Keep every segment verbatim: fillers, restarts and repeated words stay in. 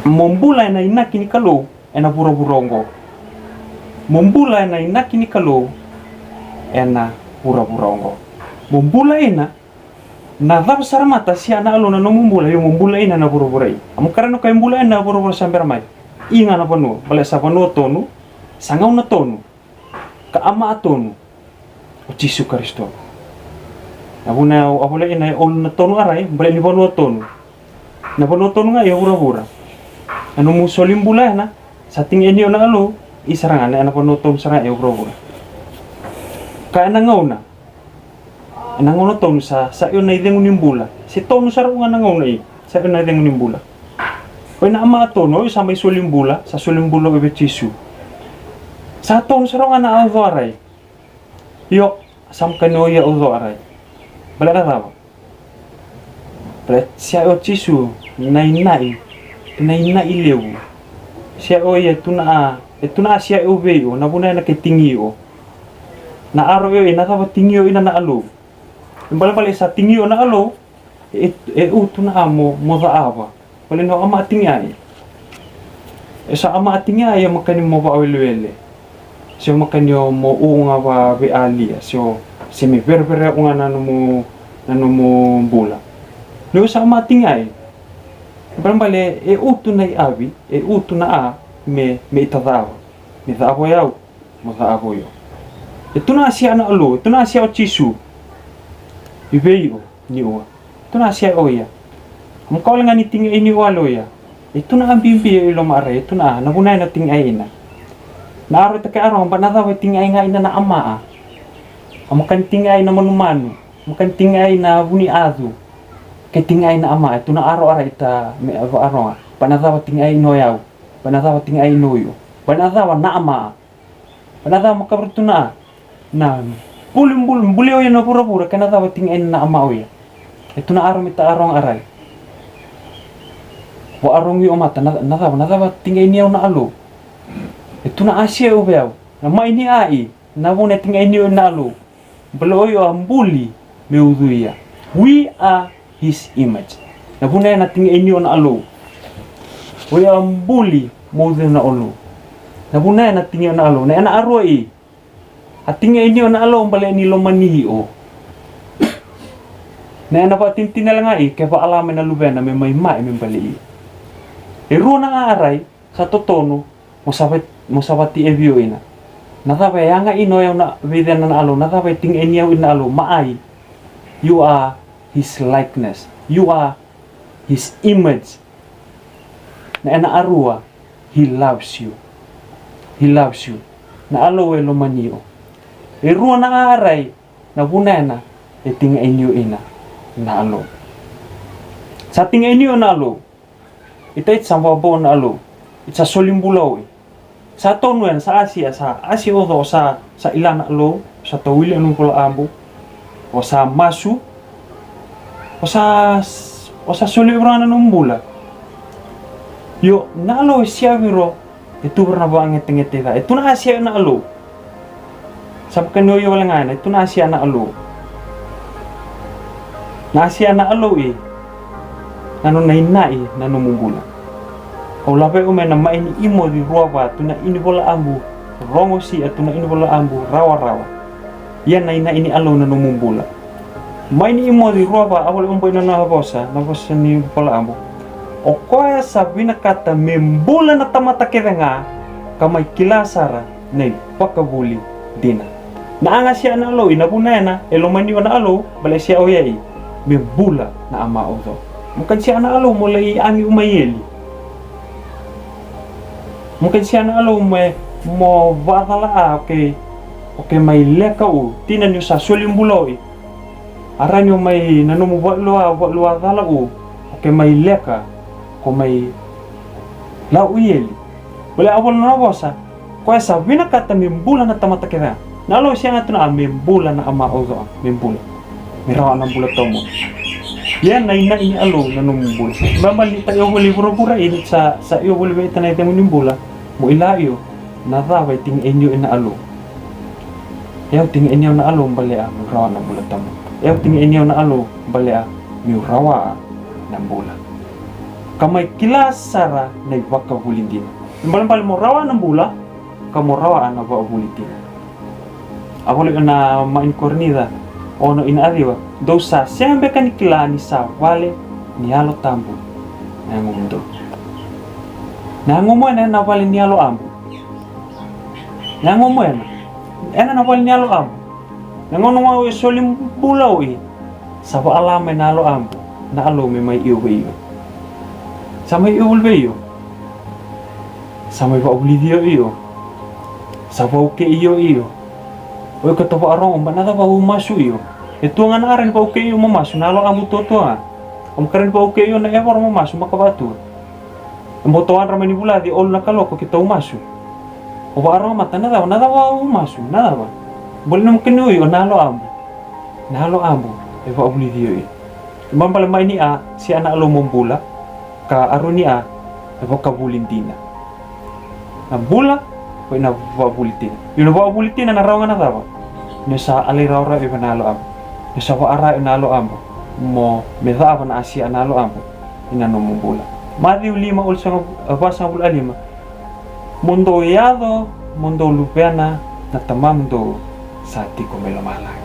Mo bula ena inaki ni Kalou ena vuravura oqo. Mo bula ena inaki ni Kalou ena vuravura oqo. Mo bula ina. Na cava sara mata sia na Alou na nomu bula, io mo bula ina na vuravura i. A mo kara na kai bula ina na vuravura sa bera mai. I ga na vanua, bale sa vanua tonu, sa gauna tonu. Ka ama tonu o Jisu Karisito. Na vuna au a volai ina e olu na tonu arai, bale ni vanua tonu. Na vanua tonu ga e vuravura. Na nomu soli bula ena, sa tigi e ni o na Alou, i sara ga na ena vanua tonu sara ga e vuravura. Ka ena gauna, ena gauna tonu sa, sa io na icegu ni bula. Se tonu sara ga na gauna i, sa io na icegu ni bula. Oi na ama tonu, oi sa mai soli bula, sa soli bula oi vei Jisu. Sa tonu sara ga na auco arai. Io, sa makani o ia auco arai. Bale na cava? Bale sia o Jisu, na inai, na inai levu. Sia o ia e tuna a, e tuna a sia o vei o, na vuna ena ke tigi o. Na aro io, e na cava tigi o ina na Alou. Bale bale sa tigi o na Alou, e, e utu na a mo, mo caava. Bale no ama tigi ai. E sa ama tigi ai, e makani mo vaawelewele. Se o makani o mo uga va vei alia. Se o, se me verevere uga na nomu, na nomu bula. No sa ama tigi ai. Bale bale, e utu na i avi, e utu na a, me, me i ta caava. Me caava o yau. Mo caavo io. E tuna a sia na Alou, e tuna a sia o Jisu. I vei o, ni ua. E tuna a sia o ia. Mo kau le ga ni tigi e ni ua lo ia. E tuna a bibi e loma arai, e tuna a, na vuna e na tigi e ina. Na aro e take aro, ba na cava e tigi e ga ina na ama a. A makani tigi e na manumanu. Makani tigi e na vuni acu. Ke tigi e na ama, e tuna aro arai ta me ava aro. Ba na cava tigi e ina o yau. Ba na cava tigi e ina o io. Ba na cava na ama a. Ba na cava makavara tu na a. Na buli buli buli o ia na vuravura, kena cava tigi e na ama o ia. E tu na aro me ta aro ga arai. Vo aro gi o mata, na, na cava, na cava tigi e ni au na Alou. E tu na a sia e uve au. Na mai ni a i, na vuna e tigi e ni au na Alou. Bale o io a buli me ucu ia. We are his image. Na vuna e na tigi e ni o na Alou. O io a buli mo ucu na Alou. Na vuna e na tigi o na Alou. Na e na arua i. A tigi e ni o na Alou bale ni lomani o. Na e na vatinitini le ga i, ke vaala me na luvena me mai mai me bale i. E rua na a arai, sa totonu, mo sa vati, mo sa vati e vio ina. Na cava e yaga ina o yau na veicena na Alou, na cava e tigi e ni au ina Alou, ma ai. You are his likeness. You are his image. Na e na arua, he loves you. He loves you. Na Alou e lomani o. E rua na a arai, na vuna e na, e tigi e ni o ina, na Alou. Sa tigi e ni o na Alou. Ita ita sa vabau na Alou. Ita sa soli bula o i. Sa tonu ena sa asia, sa asia oco o sa, sa ila na Alou, sa tawili anu vola abu. O sa masu. O sa, o sa soli vura na nomu bula. Io, na Alou e sia viro. E tu vura na vakagetegete ca. E tu na asia na Alou. Sa vaka ni o io wale ga ena, e tu na asia na Alou. Na asia na Alou i. Na nona inai na nomu bula. Au lave au mai na mai ni imoci rua va, tu na ini vola abu. Rogo si a tu na ini vola abu, rawa rawa. Ia na inai ni Alou na nomu bula. Mai ni imoci rua va, a vale uba ina na vosa, na vosa ni vola abu. O koya sa vinakata me bula na tamata kece ga, ka mai kila sara na ivakavuvuli dina. Na a ga sia na Alou, ina vuna ena, e lomani o na Alou, bale sia o yai, me bula na ama oco. Mo kani sia na Alou, mo lai agi uma i eli. Mo kani sia na Alou, me, mo vacala a, oke, oke mai leka u, tina ni o sa soli bula oi. Arani o mai na nomu valua, valua cala u, oke mai leka, ko mai lau i eli. Bale a vola na vosa, koya sa vinakata me bula na tamata kece ga. Na Alou sia ga tu na a me bula na ama oco, me bula. Me rawa na bula taumada. Ia na inai ni Alou na nomu bula. Baba ni ta io voli vuravura, ini sa, sa io voli vei ta na icegu ni bula. Mo ila io, na cava e tigi e ni o ina Alou. E au tigi e ni o na Alou bale a, me rawa na bula taumada. E au tigi e ni o na Alou bale a, me rawa na bula. ka mai kila sara na ivakavuvuli dina. Ibalebale mo rawa na bula, ka mo rawa na vakavuvuli dina. A voli na mai ni Korinica ono ina ciwa, dou sa sega beka ni kila ni sa vale ni Yalo Tabu na yagomudou. Na yagomu ena, ena vale ni Yalo Abu. Na yagomu ena, ena na vale ni Yalo Abu. Na gauna ga o e soli bula o i, sa vaala mai na Yalo Abu na Alou me mai io vei io. Sa mai io voli vei io. Sa mai vakavulici io io. Sa vakaukei io io. O iko ta vakarogo ba na cava au masu io. E tu ga na ara ni vakaukei io mo masu, na Yalo Abu tuatua ga. O maka ra ni vakaukei io na evoro mo masu, maka vakatua. E boto adra mai ni vulaci olu na kaloko ki tau masu. O vakarogo mata na cava, na cava au masu, na cava. Bole na maka ni ui o na Yalo Abu. Na Yalo Abu e vakavulici io io. Ibalebale mai ni a, sia na Alou mo bula, ka arua ni a, e vakavuvuli dina. Na bula, ko i na vakavuvuli dina. Io na vakavuvuli dina na rawa ga na cava. Ni sa alai rawarawa i vei na Yalo Abu. Ni sa vaara i na Yalo Abu. Mo me cava na asia na Yalo Abu. I na nomu bula. Maciu lima, olu sa ga, vasagavulu a lima. Mo dou yaco, mo dou luvena na Tamamudou sa tiko mai lomalagi.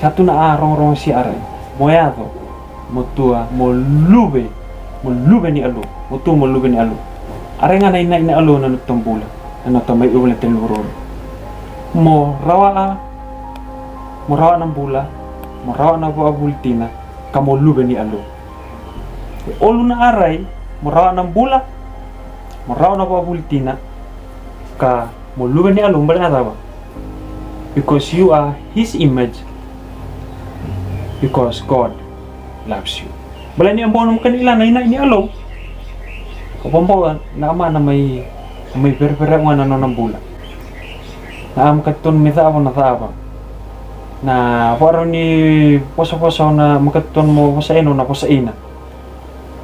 Sa tu na a rogorogo sia arai. Mo yaco, mo tua, mo luve, mo luve ni Alou. Mo tua, mo luve ni Alou. Arai ga na inai ni Alou na noda bula. Na noda mai ivula teni vuravura. Mo rawa a, mo rawa na bula, mo rawa na vakavuvuli dina, ka mo luve ni Alou. Olu na arai, mo rawa na bula, mo rawa na vakavuvuli dina, ka mo luve ni Alou, bale na cava. Because you are his image, because God loves you. Bale ni a bau na maka ni ila na inai ni Alou. Ka bau na a mai, mai verevere ga na nona bula. Na a maka tonu me cava na cava. Na vakarau ni vosavosa na maka tonu mo vosa ena na vosa ina.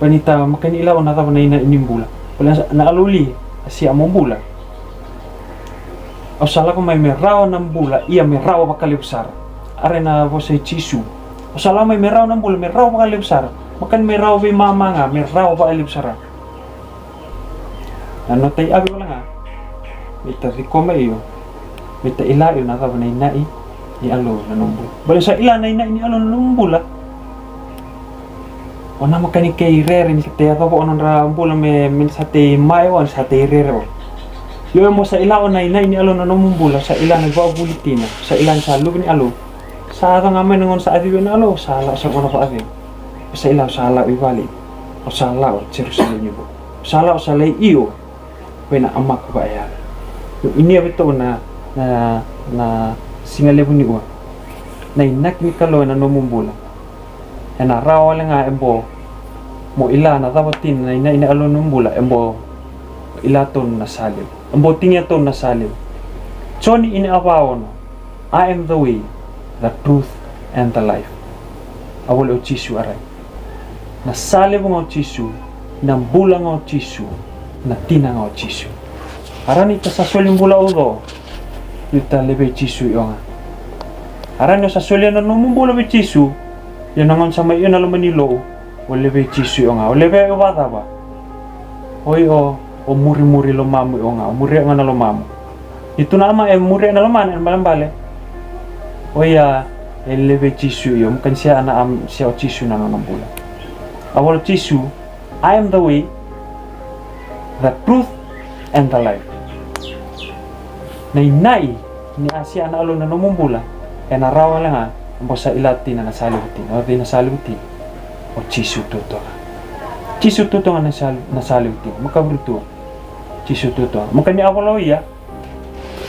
Baleta ni ta maka ni ila o na cava na inai ni bula. Baleta na Alou li a sia mo bula. Au sa lako mai me rawa na bula, ia me rawa vakalevu sara. Arai na vosa i Jisu. Au sa lako mai me rawa na bula, me rawa vakalevu sara. Maka ni me rawa veimama ga, me rawa vakalevu sara. Na noda i avi wale ga. Me ta cikoma io. Me ta ila io na cava na inai ni Alou na nomu bula. Baleta sa ila na inai ni Alou na nomu bula. O na maka ni kei rere ni sa tei yacova o nodra bula me, me ni sa tei mae o, ni sa tei rere o. Io e mo sa ila o na inai ni Alou na nomu bula, sa ila na vakavuvuli dina, sa ila ni sa luve ni Alou. Sa yaco ga mai na gauna sa acivi na Alou, sa la o sa gauna vakacegu. Sa ila o sa la o i vale, o sa la o Jerusalemi vou. Sa la o sa lai io. Vei na amaka va'ayalo. Inia vei tou na, na, na siga levu ni ua. Na inaki ni Kalou ena nomu bula. Ena rawa wale ga e bo mo ila na cava tina na inaki ni Alou nomu bula e bo ila tonu na sa levu. E bo tinia tonu na sa levu. Joni ini a va ono. I am the way, the truth and the life. A vole o Jisu arai. Na sa levu ga o Jisu, na bula ga o Jisu, na tina ga o Jisu. Arai ni ta sa soli bula o co, ni ta levei Jisu i oga. Arai ni o sa solia na nomu bula vei Jisu, ia na gauna sa mai io na loma ni lou, o levei Jisu i oga. O levei o vacava. Oi o, o murimuri lomamu i oga, o muri oga na lomamu. Ni tu na ama e muri na lomana ena balebale. Oia e levei Jisu io, maka ni sia na am sia o Jisu na nona bula. A vole o Jisu, I am the way, the truth and the life. Na inaki ni a sia na Alou na nomu bula, ena rawa wale ga, bo sa ila tina na sa levu tina, o cei na sa levu tina. O Jisu tuatua ga. Jisu tuatua ga na sa, na sa levu tina, maka vuri tua. Jisu tuatua ga. Maka ni a vole oia,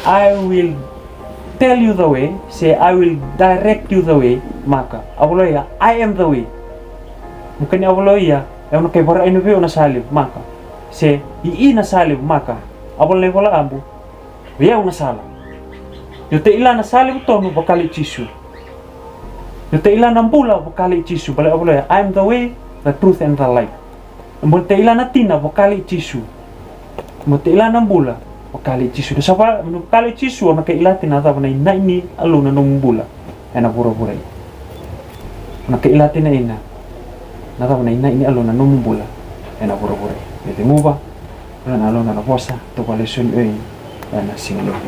I will tell you the way, se I will direct you the way, maka. A vole oia, I am the way. Maka ni a vole oia, e o na kai varaina vei au na sa levu, maka. Se i i na sa levu, maka. A vole na i vola abu, vei au na sala. Ni o ta ila na sa levu tonu, vakali Jisu. Ni o ta ila na bula, vakali Jisu. Bale a vole oia, I am the way, the truth and the life. Mo ta ila na tina, vakali Jisu. Mo ta ila na bula, vakali Jisu. Na sa va, mo vakali Jisu, o na kai ila tina na cava na inaki ni Alou na nomu bula. Ena vuravura i. O na kai ila tina ina na cava na inaki ni Alou na nomu bula. ena vuravura. Me temuva na nona na vosa, toka lesoni oi ena siga levu.